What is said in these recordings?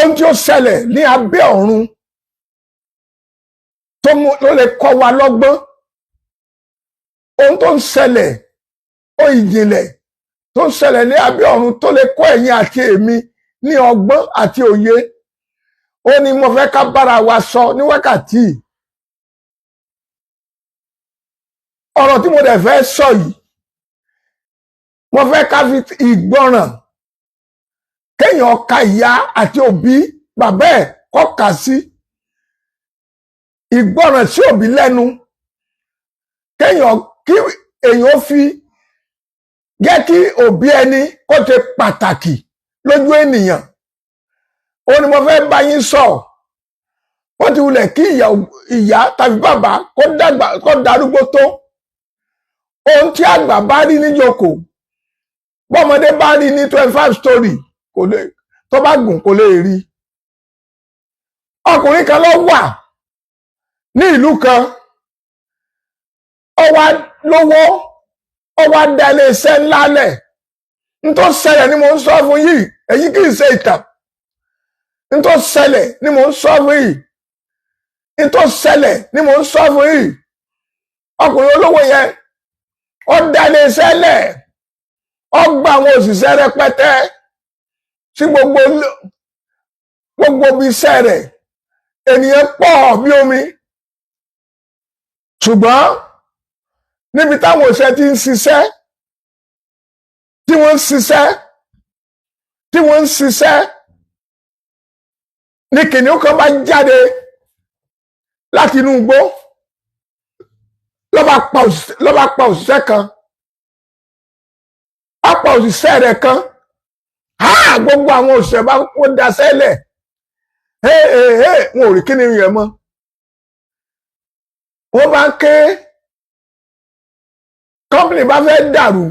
Ohun tí ó ṣẹlẹ̀ ní abẹ́ ọ̀run tó mú ló lè kọ́ wa lọ́gbọ́n, ohun tó ń ṣẹlẹ̀, ó ìjìnlẹ̀ tó ń ṣẹlẹ̀ ní abẹ́ ọ̀run tó lè kọ́ ẹ̀yin àti èmi ní ọgbọ́n àti òye, ó ní mo fẹ́ ká bára wa sọ ní wákàtí yìí. Ọ̀rọ̀ tí mo dẹ̀ fẹ́ sọ yìí, mo fẹ́ ká fi ìgbọràn, kéèyàn ka ìyá àti òbí bàbá ẹ̀ kọ́ kà sí ìgbọràn sí òbí lẹ́nu, kéèyàn kí èèyàn fi jẹ́ kí òbí ẹni kó ṣe pàtàkì lójú ènìyàn. Ó ní mo fẹ́ bá yín sọ. Ó ti wulẹ̀ kí ìyá tàbí bàbá kó dàgbà, kó darúgbó tó, ohun tí àgbà bá rí níjókòó, bọ́mọdé bá rí ní 25 story, kò lè tó bá gùn, kò lè rí. Ọkùnrin kan ló wà ní ìlú kan. Ó wá lówó, ó wá dá iléeṣẹ́ ńlá lẹ̀. N tó ṣẹlẹ̀ ni mò ń sọ fún yìí, èyí kì í ṣe ìtàn. N tó ṣẹlẹ̀ ni mò ń sọ fún yìí. N tó ṣẹlẹ̀ ni mò ń sọ fún yìí. Ọkùnrin olówó yẹn, ó dá iléeṣẹ́ lẹ̀, ó gba àwọn òṣìṣẹ́ rẹpẹtẹ sí gbogbo gbogbo ibi iṣẹ́ rẹ̀. Ènìyàn pọ̀ bí omi, ṣùgbọ́n níbi táwọn òṣìṣẹ́ ti ń ṣiṣẹ́, tí wọ́n ń ṣiṣẹ́, tí wọ́n ń ṣiṣẹ́, ní kìnìún kan bá jáde láti inú igbó, ló bá pa òṣìṣẹ́ kan. Ó pa òṣìṣẹ́ rẹ̀ kan. Ha! Gbogbo àwọn òṣìṣẹ́ bá wọ́n daṣẹ́ lẹ̀. Hey, hey, hey! Wọn ò rí kíni yẹn mọ́. Wọ́n bá ń ké, company bá fẹ́ dàrú.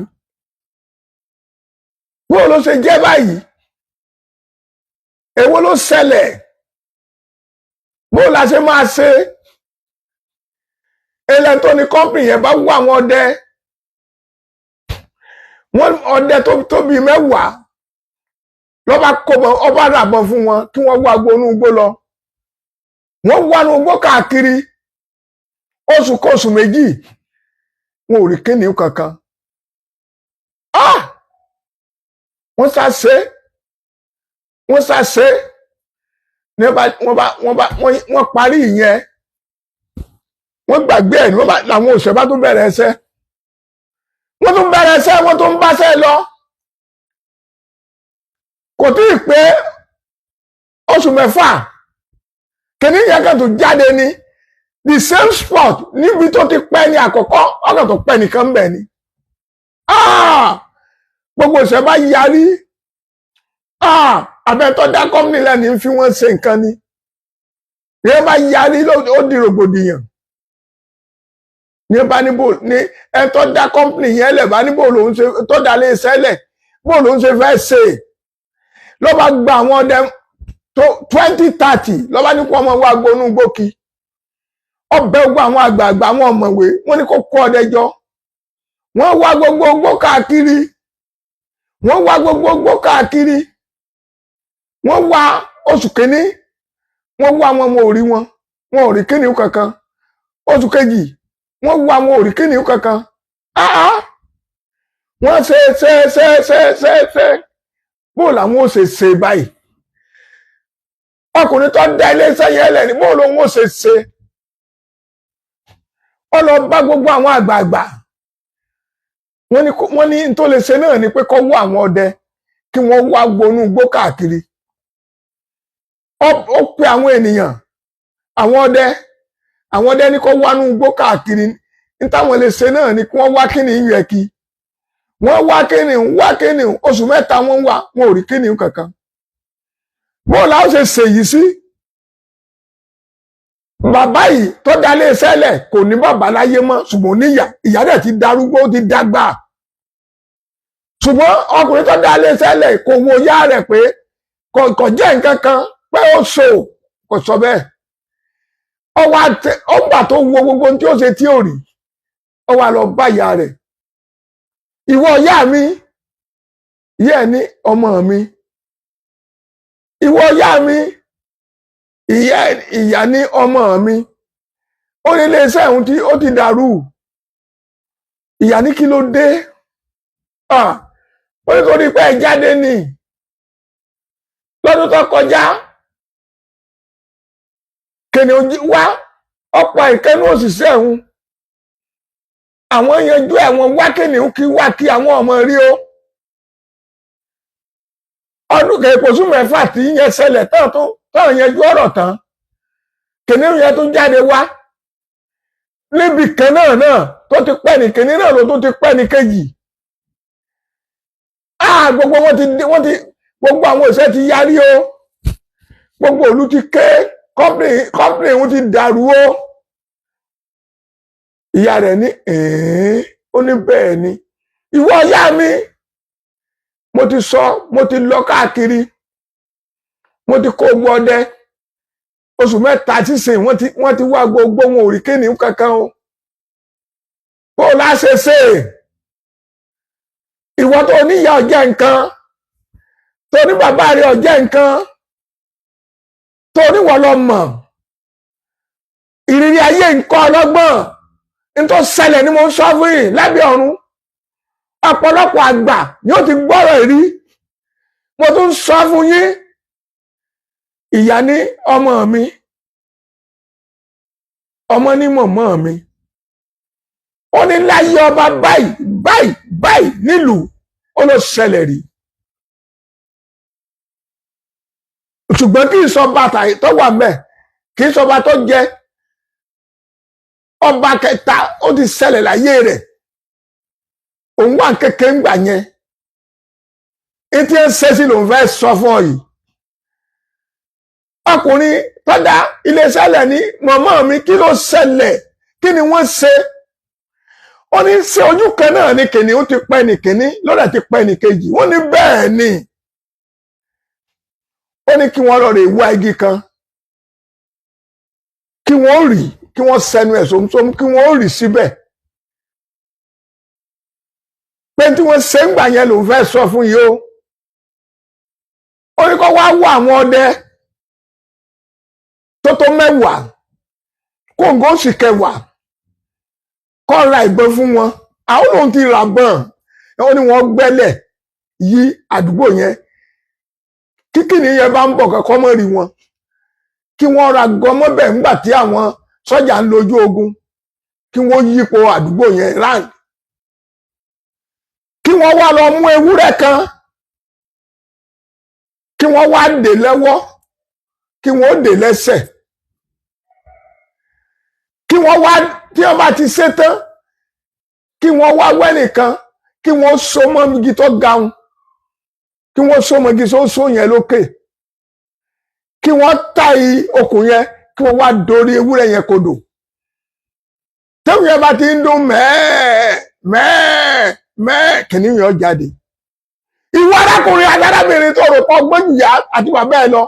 Bó ló ṣe jẹ́ báyìí? Èwo ló ṣẹlẹ̀? Bó la ṣe máa ṣe? Ẹlẹ́ni tó ní company yẹn bá wá àwọn ọdẹ. Wọ́n ọdẹ tó tóbi 10 ló bá kó bọ, ọba ràbọn fún wọn kí wọ́n wá gbónú igbó lọ. Wọ́n wá inú igbó káàkiri oṣù kóṣù 2, wọn ò rí kìnìún kankan. Ah! Wọ́n sá ṣe, wọ́n sá ṣe ní wọ́n bá wọ́n parí ìyẹn, wọ́n gbàgbé ẹ̀ ní wọ́n bá làwọn òṣèré bá tún bẹ̀rẹ̀ ẹsẹ̀. Wọ́n tún bẹ̀rẹ̀ ẹsẹ̀, wọ́n tún báṣẹ́ lọ. Kò tí ì pé oṣù 6, kìnìún yẹn kan tó jáde ní the same spot níbi tó ti pẹ́ ní àkọ́kọ́. Ọkàn tó pẹ́ nìkan bẹ̀ ni. Ah! Gbogbo òṣèré bá yarí. Ah! Abẹ́tọ́ dá company lẹ́ni ń fi wọ́n ṣe nǹkan ni. Ìyẹn bá yarí, ó di rògbòdìyàn ní bá níbò ní ẹ tó dá company yẹn lẹ̀ bá níbò lòún ṣe tó dá lé iṣẹ́ lẹ̀, bó lòún ṣe fẹ́ ṣe. Ló bá gba àwọn ọdẹ tó 20, 30, ló bá ní kó ọmọ wa gbónú gbókì. Ọbẹ̀ gbogbo àwọn àgbààgbà, àwọn ọ̀mọ̀wé, wọ́n ní kó kó ọdẹ jọ. Wọ́n wá gbogbo gbó káàkiri, wọ́n wá gbogbo gbó káàkiri. Wọ́n wá oṣù kínní, wọ́n wá wọn, wọn ò rí wọn, wọn ò rí kìnìún kankan. Oṣù kejì, wọ́n wá wọn, ò rí kìnìún kankan. Ah, wọ́n ṣe ṣe ṣe ṣe ṣe ṣe. Bó làwọn ò ṣe ṣe báyìí? Ọkùnrin tó dá iléeṣẹ́ yẹn lẹ̀ ní bó lòun ò ṣe ṣe. Ó lọ bá gbogbo àwọn àgbààgbà. Wọ́n ní n tó lè ṣe náà ni pé kó wá àwọn ọdẹ kí wọ́n wá gbonú igbó káàkiri. Ó pe àwọn ènìyàn, àwọn ọdẹ. Àwọn ọdẹ ní kó wá nú igbó káàkiri. Ní táwọn lè ṣe náà ni kí wọ́n wá kíni yẹ kí wọ́n wá kíni, wá kíni. Oṣù 3 wọ́n wá, wọn ò rí kíni kankan. Bó làwọn ṣe ṣèyí sí? Bàbá yìí tó dá ilé iṣẹ́ lẹ̀ kò ní bàbá láyé mọ́, ṣùgbọ́n níyà. Ìyá rẹ̀ ti darúgbó, ó ti dàgbà, ṣùgbọ́n ọkùnrin tó dá ilé iṣẹ́ lẹ̀ kò wo ìyá rẹ̀ pé kò jẹ́ nǹkan kan, pé ó so, kò sọ bẹ́ẹ̀. Ó wá tẹ ó gbà tó wo gbogbo ohun tí ó ṣe tí ò rí, ó wá lọ bá ìyá rẹ̀. "Ìwọ ìyá mi." Ìyá ẹ̀ ní, "Ọmọ mi." Ìwọ ìyá mi, ìyá ìyá ní ọmọ mi, ó ní iléeṣẹ́ òun tí ó ti dàrú. Ìyá ní, "Kí ló dé?" Ah, ó ní torí pé ẹ jáde ní lọ́dún tó kọjá, kìnìún wá ọ̀pọ̀ ìkẹ́nu òṣìṣẹ́ òun. Àwọn yanjú ẹ̀wọ̀n wá kìnìún kí wá kí àwọn ọmọ rí o. Ọdún kẹ̀kọ́sù 6 tí yẹn ṣẹlẹ̀ tán tó tán yanjú ọ̀rọ̀ tán, kìnìún yẹn tún jáde wá níbi kan náà náà tó ti pẹ́ ní kìnìún náà ló tún ti pẹ́ ní kejì. Ah, gbogbo wọn ti gbogbo àwọn òṣìṣẹ́ ti yarí o, gbogbo ìlú ti ké, company wọn ti dàrú o. Ìyá rẹ̀ ní ẹ̀ẹ́n. Ó ní bẹ́ẹ̀ ni, ìwọ ìyá mi, mo ti sọ, mo ti lọ káàkiri, mo ti kó gbọ́ ọdẹ oṣù 3 sísìn, wọ́n ti wá gbogbo wọn, ò rí kìnìún kankan o. Kó o láṣẹ ṣe ìwọ tó níyà ọjẹ́ nǹkan, tó ní bàbá rẹ̀ ọjẹ́ nǹkan, tó níwọ̀ lọ mọ̀ ìrírí ayé, nǹkan ọlọ́gbọ́n nítorí ṣẹlẹ̀ ni mo ń sọ fún yìí. Lábẹ́ ọ̀run, ọ̀pọ̀lọpọ̀ àgbà ni ó ti gbọ́rọ̀ rí, mo tún sọ fún yín. Ìyá ní ọmọ mi, ọmọ ní mọ̀mọ́ mi, ó ní láyé ọba báyìí báyìí báyìí nílùú, ó lọ ṣẹlẹ̀ rí, ṣùgbọ́n kì í sọ bàtà tó wà mẹ́, kì í sọba tó jẹ ọba kẹta. Ó ti ṣẹlẹ̀ láyé rẹ̀, òun wà kékeré ńgbà yẹn. Etí ẹ ṣe sí lòun fẹ́ sọ fún ọ yìí. Ọkùnrin tọ́dá iléeṣẹ́ lẹ̀ ní mọ̀mọ́ mi, kí ló ṣẹlẹ̀? Kí ni wọ́n ṣe? Ó ní ṣe ojú kan náà ni kìnìún ti pẹ́ ní kìnní lọ́dẹ̀ ti pẹ́ ní kejì. Wọ́n ní bẹ́ẹ̀ ni. Ó ní kí wọ́n lọ rè wá igi kan, kí wọ́n rì, kí wọ́n sẹnu ẹ̀ sómsóm, kí wọ́n rì síbẹ̀, pé tí wọ́n ṣe ń gbà yẹn lòun fẹ́ sọ fún yìí o. Ó ní kó wá wá àwọn ọdẹ tó tó 10, kóńgó sì 10, kó ra ìbọn fún wọn. Àwọn lòun ti rà bọ́n. Ó ní wọ́n gbẹ́lẹ̀ yí àdúgbò yẹn, kíkìnì yẹn bá ń bọ̀ kankan mọ́ rí wọn, kí wọ́n ra gọmọ́bẹ̀ ńgbà tí àwọn sọ́jà ń lójú ogun, kí wọ́n yípo àdúgbò yẹn round, kí wọ́n wá lọ mú ewúrẹ́ kan, kí wọ́n wá dè lọ́wọ́, kí wọ́n dè lẹ́sẹ̀, kí wọ́n wá, tí wọ́n bá ti ṣe tán, kí wọ́n wá wẹ́nìkan, kí wọ́n so mọ́ igi tó ga wọn, kí wọ́n so mọ́ igi tó so yẹn lókè, kí wọ́n ta okùn yẹn, kí wọ́n wá dorí ewúrẹ́ yẹn kodò. Tẹ́wọ̀n yẹn bá ti ń dún mẹ́ẹ̀ mẹ́ẹ̀ mẹ́ẹ̀, kìnìún yẹn jáde. Ìwọ arákùnrin arábìnrin tó rò pọ̀ gbójú ìyá àti bàbá ẹ lọ,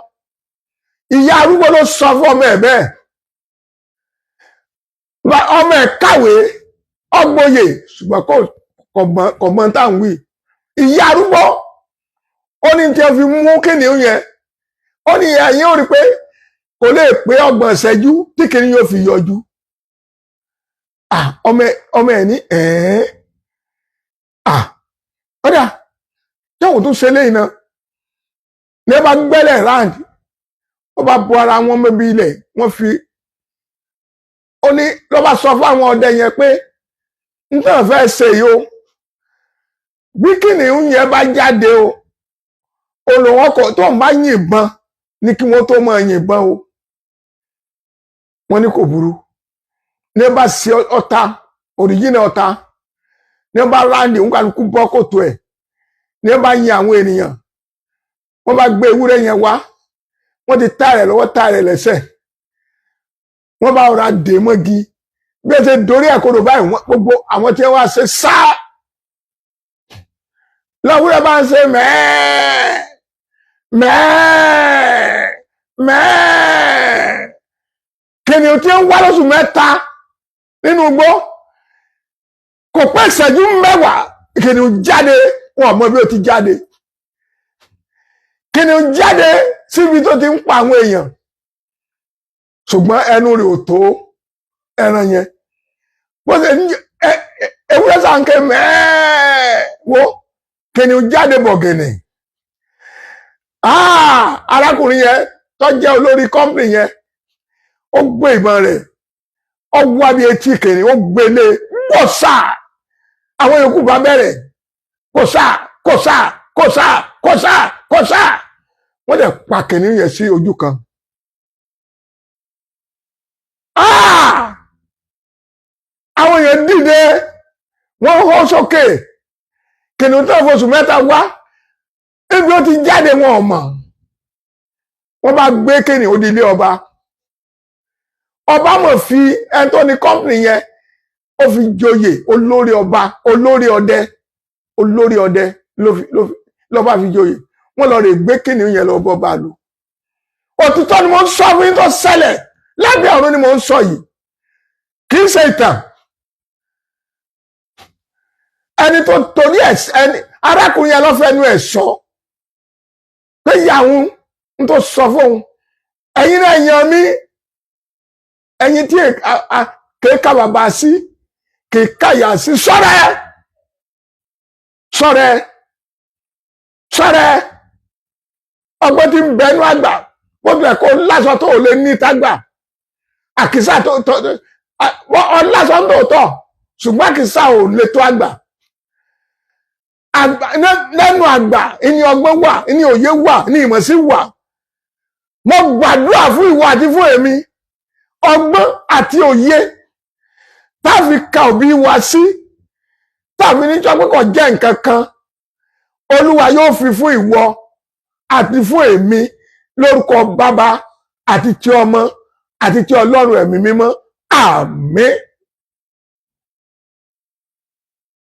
ìyá arúgbó ló sọ fún ọmọ ẹ bẹ́ẹ̀. Ọmọ ẹ kàwé ọgbóyè, ṣùgbọ́n kò mọ tá à ń wí. Ìyá arúgbó, ó ní tí wọ́n fi mú kìnìún yẹn, ó ní ẹ̀yìn ó rí pé kò lè pé 30 ìṣẹ́jú tí kìnìún yóò fi yọjú. Ọmọ ẹ ní ẹ̀ẹ́n. Ọ̀dà táwọn tó ṣe léyìn náà ní ẹ bá gbẹ́lẹ̀ round, ó bá bo ara wọn mẹ́bi ilẹ̀ wọ́n fi. Ó ní ló bá sọ fún àwọn ọdẹ yẹn pé n tàn fẹ́ ṣe yìí o, bí kìnìún yẹn bá jáde o, olùwọ́n kọ tó ń bá yìnbọn ní kí wọ́n tó máa yìnbọn o. Wọ́n ní kò burú. Ní bá ṣe ọta òrìjìnà ọta, ní bá round, ń kálukú bọ́ kòtò ẹ̀, ní bá yin àwọn ènìyàn, wọ́n bá gbé ewúrẹ́ yẹn wá. Wọ́n ti tá rẹ̀ lọ́wọ́, tá rẹ̀ lẹ́sẹ̀, wọ́n bá rọra dè mọ́gi. Bí ẹ ṣe dorí ẹ̀kọ́dọ̀ báyìí, gbogbo àwọn tí wọ́n wá ṣe sáá lọ́wọ́rẹ́ bá ń ṣe mẹ́ẹ̀ẹ́ mẹ́ẹ̀ẹ́ mẹ́ẹ̀ẹ́. Kìnìún tí ń wá lóṣù 3 nínú igbó, kò pẹ́ ìṣẹ́jú 10, kìnìún jáde. Wọn mọ bí ó ti jáde. Kìnìún jáde. Síbi tó ti ń pa àwọn èèyàn, ṣùgbọ́n ẹnu rẹ̀ ò tó ẹran yẹn. Bó ṣe ń ewúrẹ́ sànkè mẹ́ẹ̀ẹ́ wo, kìnìún jáde bọ̀gìnì. Ah, arákùnrin yẹn tó jẹ́ olórí company yẹn, ó gbé ìbọn rẹ̀, ó wá bí etí kìnìún, ó gbélé kò sáà. Àwọn yòókù bá bẹ̀rẹ̀, kò sáà, kò sáà, kò sáà, kò sáà, kò sáà. Wọ́n dẹ̀ pa kìnìún yẹn sí ojú kan. Ah! Àwọn èèyàn dìde, wọ́n hó sókè. Kìnìún tó foṣù 3 wá, ibi ó ti jáde, wọn ò mọ̀. Wọ́n bá gbé kìnìún ó di ilé ọba. Ọba mọ̀ fi ẹni tó ní company yẹn, ó fi joyè olórí ọba, olórí ọdẹ. Olórí ọdẹ ló fi lọ́ba fi joyè. Wọ́n lọ rè gbé kìnìún yẹn lọ bọ́ bá lù. Òtítọ́ ni mo ń sọ fún yín tó ṣẹlẹ̀ lábẹ́ ọ̀run ni mo ń sọ yìí, kì í ṣe ìtàn. Ẹni tó torí ẹ, ẹni arákùnrin yẹn lọ́fẹ̀ẹ́ nu ẹ̀ sọ pé ìyàwó ń tó sọ fóun. Ẹ̀yin náà yan mí, ẹ̀yin tí kì í ka bàbá sí, kì í kàyà sí. Sọ́rẹ́, sọ́rẹ́, sọ́rẹ́. Ọgbọ́n tí ń bẹnu àgbà, bó tilẹ̀ kó lásọ tó ò lè ní tágbà àkísà tó ọlásọ tó tọ̀, ṣùgbọ́n àkísà ò lè tó àgbà. Lẹ́nu àgbà ìní ọgbọ́n wà, ìní òye wà, ìní ìmọ̀sí wà. Mo gbàdúrà fún ìwọ àti fún èmi, ọgbọ́n àti òye táàfi ka òbí wa sí, tàbí níjọ́ pé kò jẹ́ nǹkan kan, Olúwa yóò fi fún ìwọ àti fún èmi lórúkọ Bàbá àti ti Ọmọ àti ti Ọlọ́run Ẹ̀mí Mímọ́. Àmín.